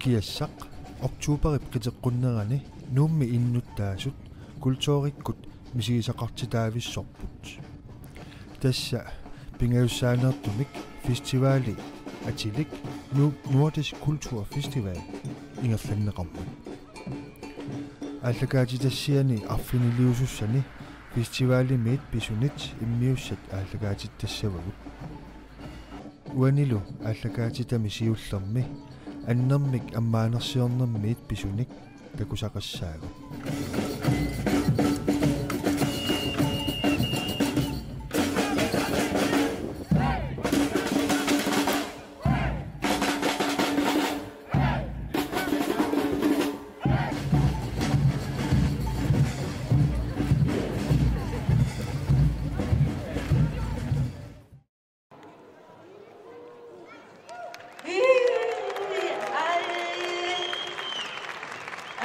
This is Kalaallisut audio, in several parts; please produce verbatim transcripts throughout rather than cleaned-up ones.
Kiassaq oktoberip qiteqqunnerani Nuummi innuttaasut kulturikkut misigisaqartitaavissorput. Tassa pingajussaanertumik festivali atilik Nu-, Nordisk Kulturfestival ingerlanneqarmat. Aallakaatitassiani arfiniliusussani festivalimiit pisunit immiussat aallakaatitassavagut. Uanilu aallakaatitami siullermi annermik ammaanersiornermiit pisunik takusaqassaagut.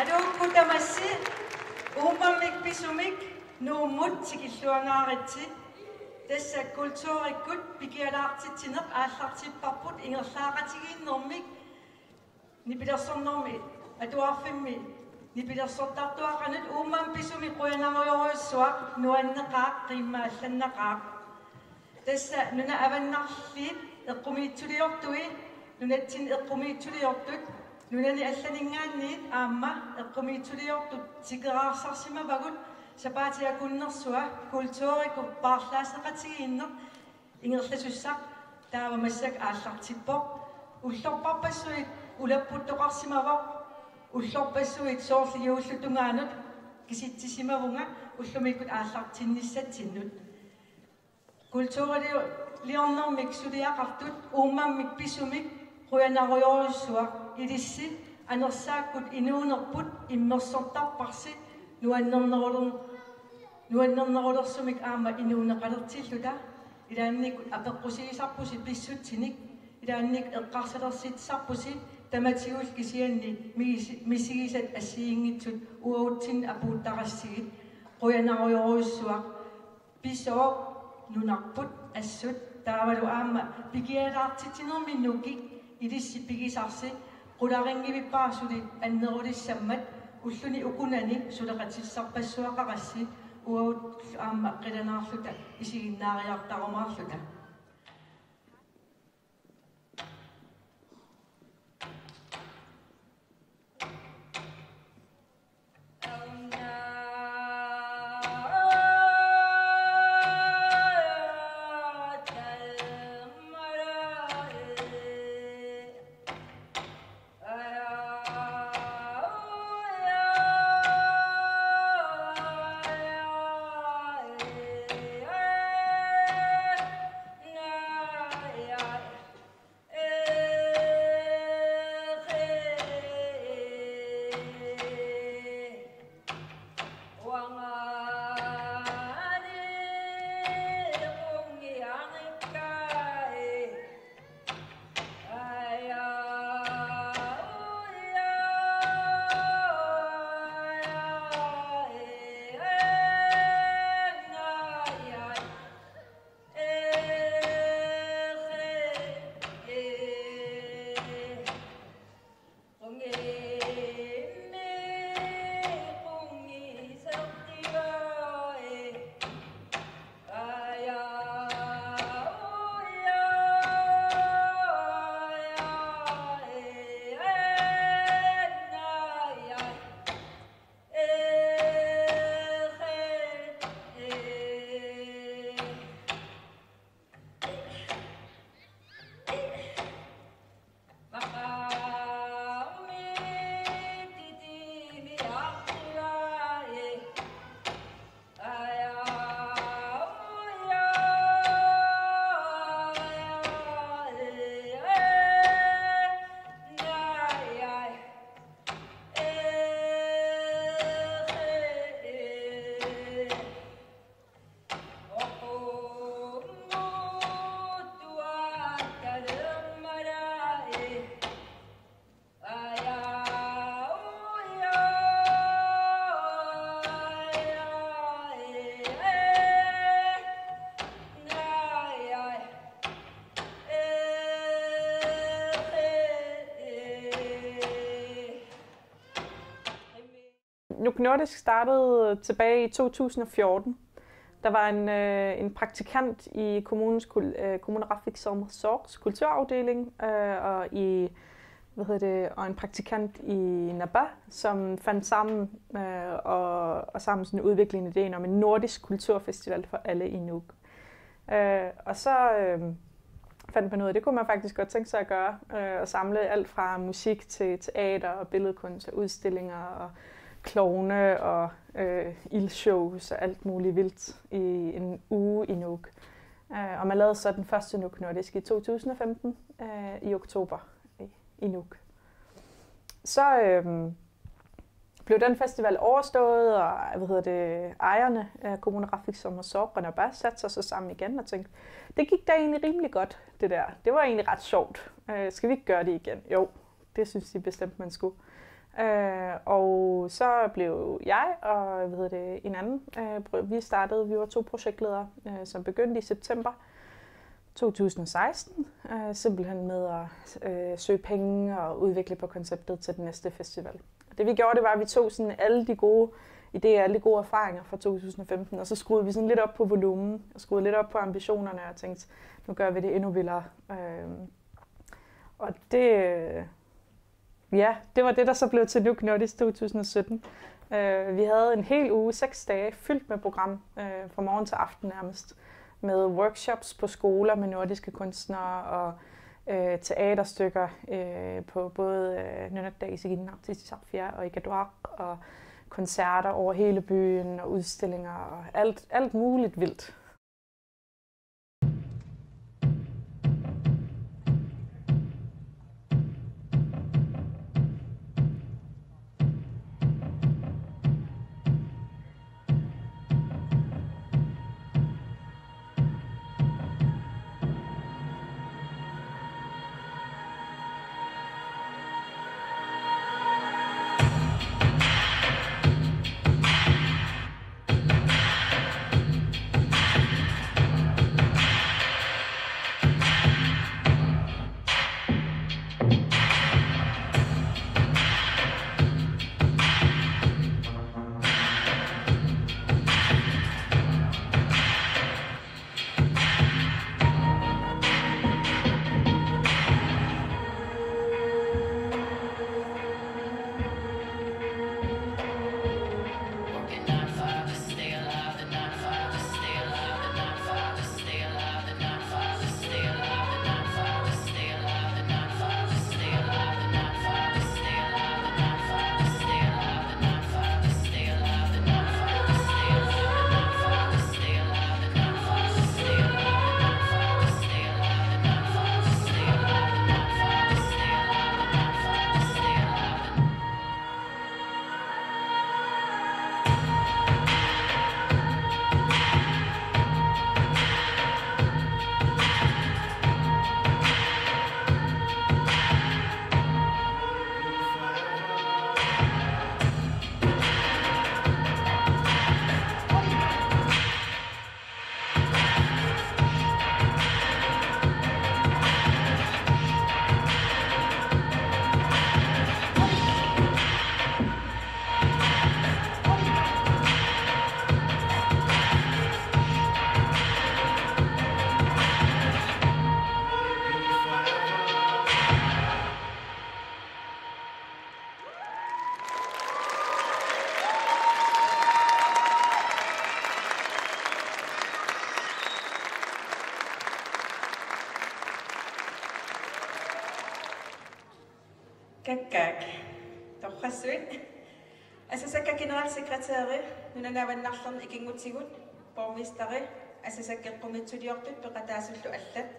Aluukkut tamassi uummammik pisumik Nuummut tikilluangaaritsi. Tassa kulturikkut pikialaartitsineq aallartipparput ingerlaaqatigiinnermik nipilersornermi atuarfimmi nipilersortartuaqanut. Uummammik pisumik qujanarujorujussuaq, nuanneqaaq, qiimmaallannaqaaq. Tassa nunat avannarliit eqqumiitsuliortui, nunatsinni eqqumiitsuliortut, nunani allaninngaanniit aamma eqqumiitsuliortut tikeraarsarsimavagut sapaatip akunnersua kulturikkut paarlaasseqatigiinneq ingerlasussaq. Taava massakkut aallartippoq. Ullorparpassuit ulapputtoqarsimavoq. Ullorpassuit soorlu juullip tungaanut kisitsisimavunga ullumikkut aallartinnissatsinnut. Kulturiliornermik suliaqartut uummammik pisumik qujanarujorujussuaq. Ilissi anersaakkut inuunerput immersortarparsi nuannerneruler-, nuannernerulersumik aamma inuuneqalertilluta. Ilaannikkut apeqqusiisarpusi pissutsinik, ilaannikkut eqqarsalersitsisarpusi tamatigullu, kisianni migisi-, misigisat assigiinngitsut uagutsinni apuuttarassigit. Qujanarujorujussuaq. Pisooq nunarput assut, taavalu aamma pikialaartitsinermi nukik ilissi pigisarsi qularinngivippara suli annerulissammat. Ulluni ukunani suleqatissarpassuaqarassi uagut aamma qilanaarluta isiginnaariartarumaarluta. Nordisk startede tilbage i to tusind og fjorten. Der var en, øh, en praktikant i kommunens kul- øh, Kommuneqarfik Sermersooqs kulturafdeling, øh, og i hvad hedder det, og en praktikant i Napa, som fandt sammen øh, og, og sammen sådan udvikle en idé om en nordisk kulturfestival for alle i Nuuk. Øh, og så øh, fandt man ud af, at det kunne man faktisk godt tænke sig at gøre, øh, at samle alt fra musik til teater og billedkunst og udstillinger og klovne og øh, ildshows og alt muligt vildt i en uge i Nuuk. Øh, og man lavede så den første Nuuk Nordisk i to tusind og femten øh, i oktober i, i Nuuk. Så øh, blev den festival overstået, og hvad hedder det, ejerne af Kommuneqarfik Sermersooq og Napa satte sig så sammen igen og tænkte, det gik da egentlig rimelig godt, det der. Det var egentlig ret sjovt. Øh, skal vi ikke gøre det igen? Jo, det synes de bestemt, man skulle. Øh, og så blev jeg og hvad hedder det, en anden, øh, vi startede, vi var to projektledere, øh, som begyndte i september to tusind og seksten, øh, simpelthen med at øh, søge penge og udvikle på konceptet til den næste festival. Det vi gjorde, det var, at vi tog sådan alle de gode idéer, alle de gode erfaringer fra to tusind og femten, og så skruede vi sådan lidt op på volumen, og skruede lidt op på ambitionerne, og tænkte, nu gør vi det endnu vildere. Øh, og det, ja, det var det, der så blev til Nuuk Nordisk to tusind og sytten. Øh, vi havde en hel uge, seks dage, fyldt med program, øh, fra morgen til aften nærmest, med workshops på skoler med nordiske kunstnere og øh, teaterstykker øh, på både øh, Nunatta Isiginnaartitsisarfia og Ikatuaq, og koncerter over hele byen og udstillinger og alt, alt muligt vildt. Kakkaak. Torrassuit. Asasakka generalsekretæri, nunani avannarlerni ikinngutigut, borgmesteri, Asasakka eqqumiitsuliortut peqataasullu allat.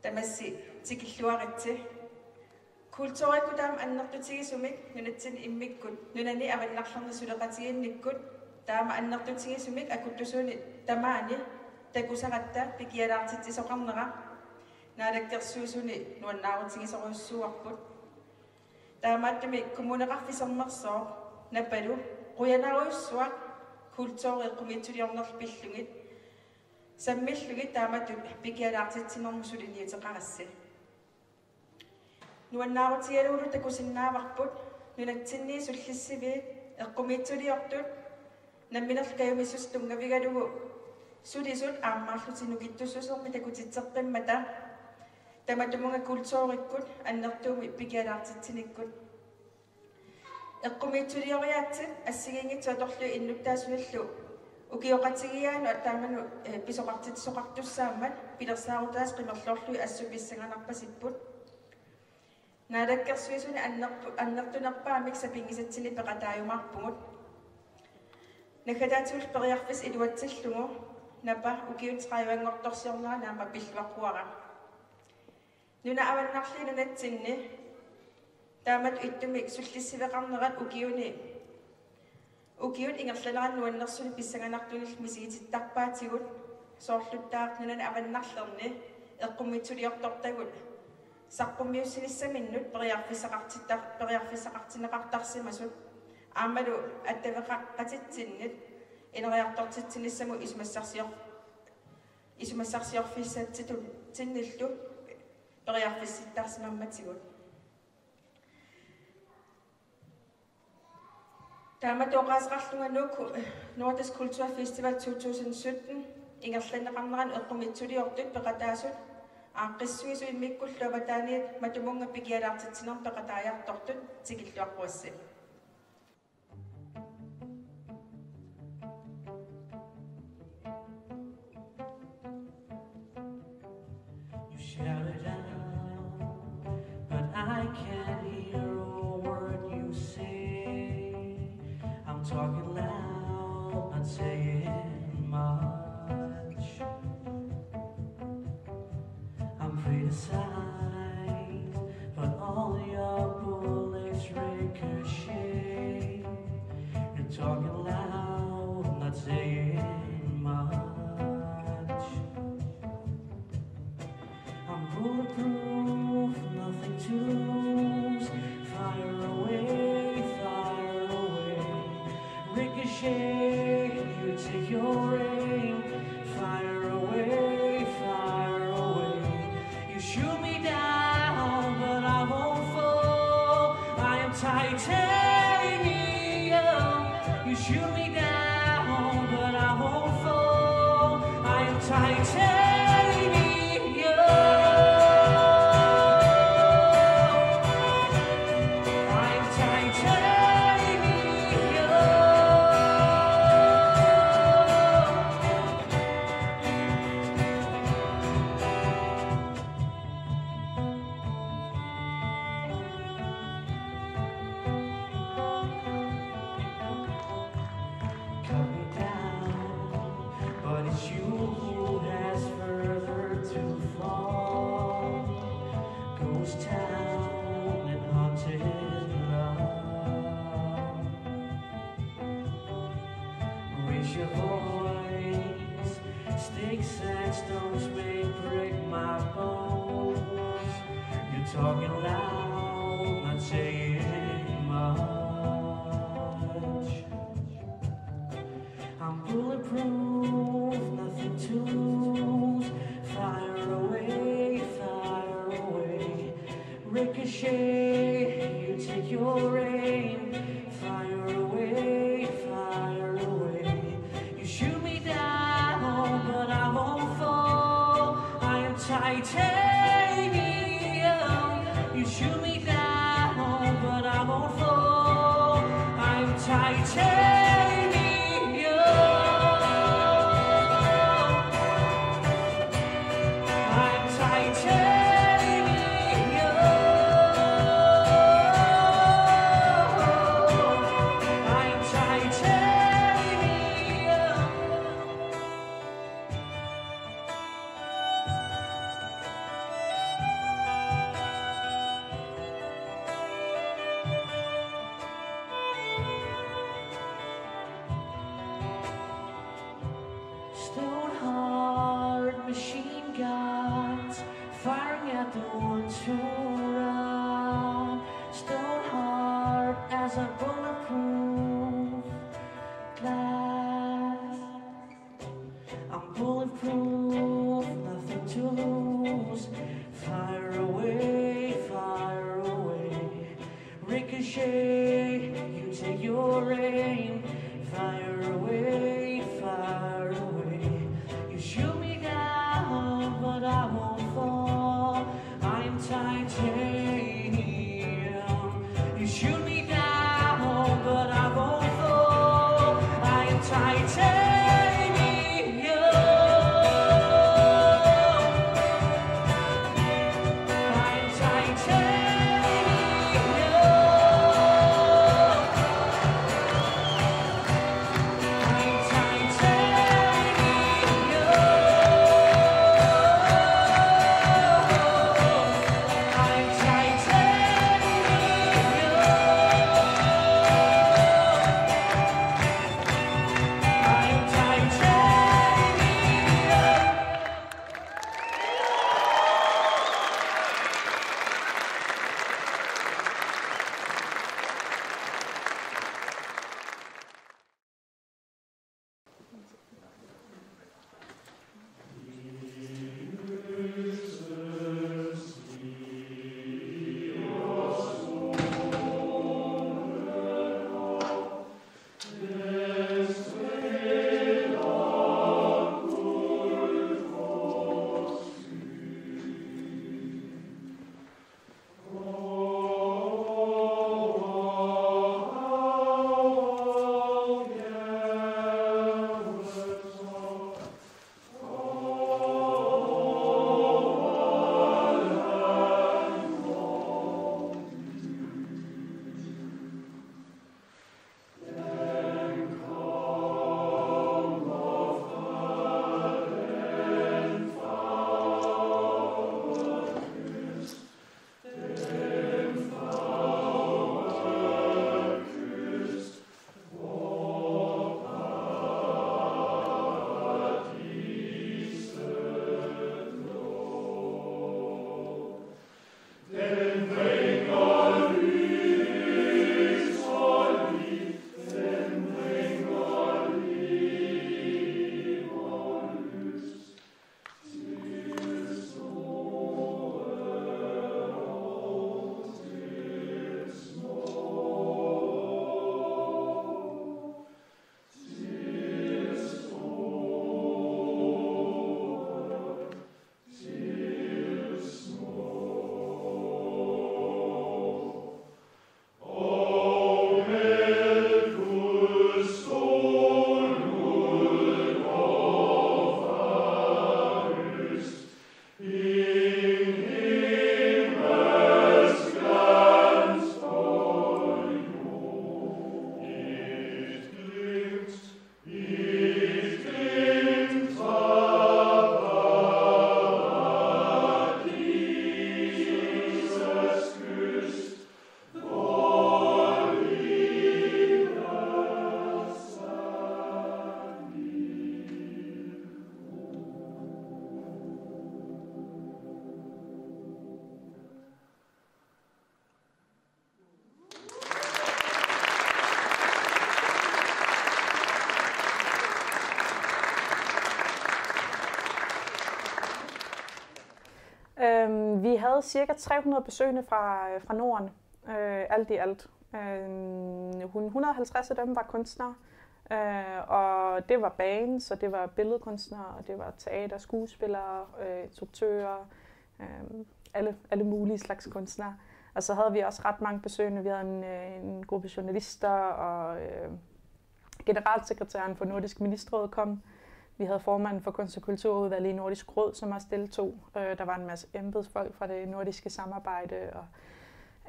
Tamassi tikilluaritsi. Kulturikkut taama annertutigisumik nunatsinni immikkut, nunani avannarlerni suleqatigiinnikkut taama annertutigisumik akuttusuunik tamaani takusaratta pikialaartitsisoqarnera Naalakkersuisuni nuannaarutigisorujussuuarput. Taamaattumik Kommuneqarfik Sermersooq Napalu qujanarujussuaq kulturi eqqumiitsuliornerlu pillugit, sammillugit taamatut pikialaartitsinermut suliniuteqarassi. Nuannaarutigalugulu takusinnaavarput Nunatsinni sullissiviit eqqumiitsuliortut nammineq kajumissuseq tunngavigalugu sulisut aammaarlutik nukittussuseq takutitseqqimmata tamatumunnga kulturikkut annertuumik pikialaartitsinikkut. Eqqumiitsulioriaatsit assigiinngitsut atorlugit innuttaasunillu ukioqatigiiaannut taamani, eh, pisoqartitsisoqartussaammat pilersaarutaasa qimerlorlugit assut pissanganarpasipput. Naalakkersuisuni annerpu-, annertunerpaamik sapinngisatsinnik peqataajumaarpugut. Naggataatigut periarfissaq iluatsillugu Napa ukiut tredive-nngortorsiornera aamma pilluaqquara. Nunat avannarliit nunatsinni taamatut ittumik sullissiveqarnerat ukiuni, ukiut ingerlaneranni nuannersunik pissanganartunillu misigitittarpaatigut, soorluttaaq nunani avannarlerni eqqumiitsuliortortagut saqqummiussinissaminnut periarfissaqartitta-, periarfissaqartinneqartarsimasut aammalu attaveqaqatitsinnit ineriartortitsinissamut isumassarsior-, isumassarsiorfissatsinnillu periarfissittarsimammatigut. Taamatut oqaaseqarlunga Nuuk Nordisk Kulturfestival to tusind sytten ingerlanneqarnerani eqqumiitsuliortut peqataasut aaqqissuisut immikkullu avataaniit matumunnga pikialaartitsinermut peqataajartortut tikilluaqquassi. You shout it out, but I can't hear a word you say. I'm talking loud, not saying much. I'm criticized, but all your bullets ricochet. You're talking loud, not saying much. I'm bulletproof, nothing to lose. Fire away, fire away. Ricochet, you take your aim. Fire away, fire away. You shoot me down, but I won't fall. I am titanium. You shoot me down, but I won't fall. I am titanium. I am titanium. Cut me down, but it's you who has further to fall. Ghost town and haunted love. Raise your voice. Sticks and stones may break my bones. You're talking loud, not saying much. I'm bulletproof, nothing to lose. Fire away, fire away. Ricochet, you take your aim. Fire away, fire away. You shoot me down, but I won't fall. I am titanium. You shoot me down, but I won't fall. I am titanium. I'm titanium. I'm titanium. Stone heart, machine guns firing at the ones who run. Stone heart as a bulletproof glass. I'm bulletproof, nothing to lose. Fire away, fire away. Ricochet. Øhm, vi havde cirka tre hundrede besøgende fra, fra Norden, øh, alt i alt. Øhm, hun-, hundrede og halvtreds af dem var kunstnere, øh, og det var bands, og det var billedkunstnere, og det var teater, skuespillere, øh, instruktører, øh, alle, alle mulige slags kunstnere. Og så havde vi også ret mange besøgende. Vi havde en, øh, en gruppe journalister, og, øh, generalsekretæren for Nordisk Ministerråd kom. Vi havde formanden for Kunst- og Kulturudvalget i Nordisk Råd, som også deltog. Øh, der var en masse embedsfolk fra det nordiske samarbejde, og,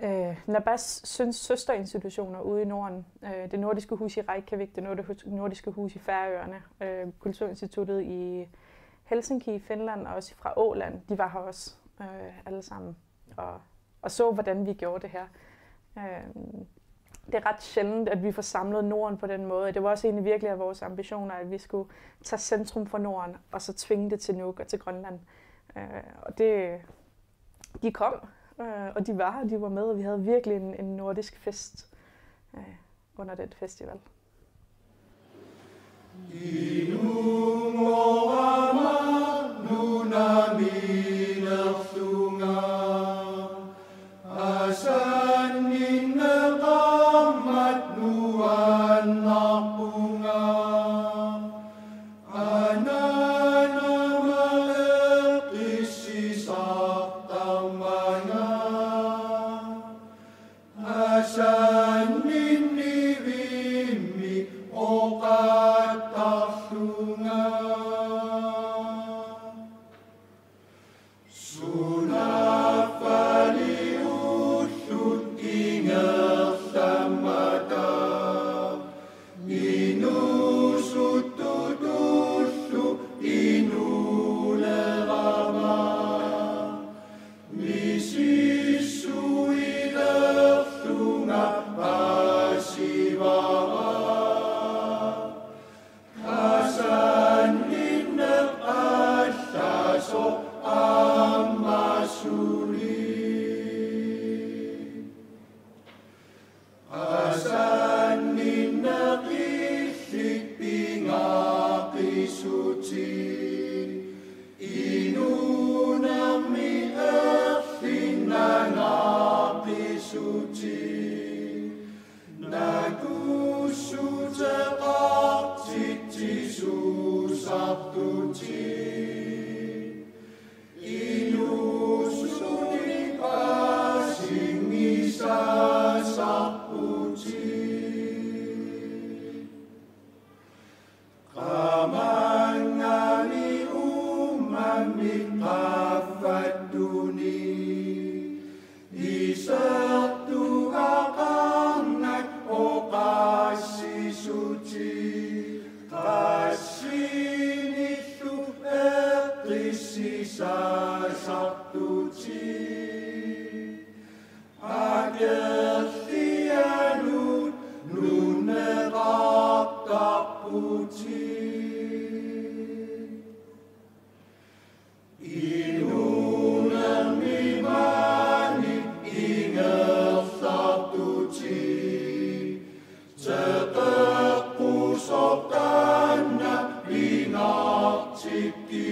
øh, Nabas synes søsterinstitutioner ude i Norden. Øh, det Nordiske Hus i Reykjavik, det Nordi-, Nordiske Hus i Færøerne, øh, Kulturinstituttet i Helsinki i Finland, og også fra Åland, de var her også, øh, alle sammen, og, og så, hvordan vi gjorde det her. Øh, det er ret sjældent, at vi får samlet Norden på den måde. Det var også en af virkelig af vores ambitioner, at vi skulle tage centrum for Norden, og så tvinge det til Nuuk og til Grønland. Øh, og det, de kom, øh, og de var her, de var med, og vi havde virkelig en, en nordisk fest, øh, under den festival. Inungorama nunaminerlunga, asanninneqarmat nuannerpunga, ananama eqqissisartarmanga. Asanninni vimmi oqatta Inuunermi erlinnangaaqisutit, nakussuteqartitsisusartutit, inuusunik paasinngitsoortarputit. Qamanngali uummammik qaffattunik, isertuaqarnak oqassisutit, qassinillu eqqissisartartutit, akerlianut nunneqartarputit. Inuunermi maani ingerlartutit, teqeqqusoq taanna pingaartikkit.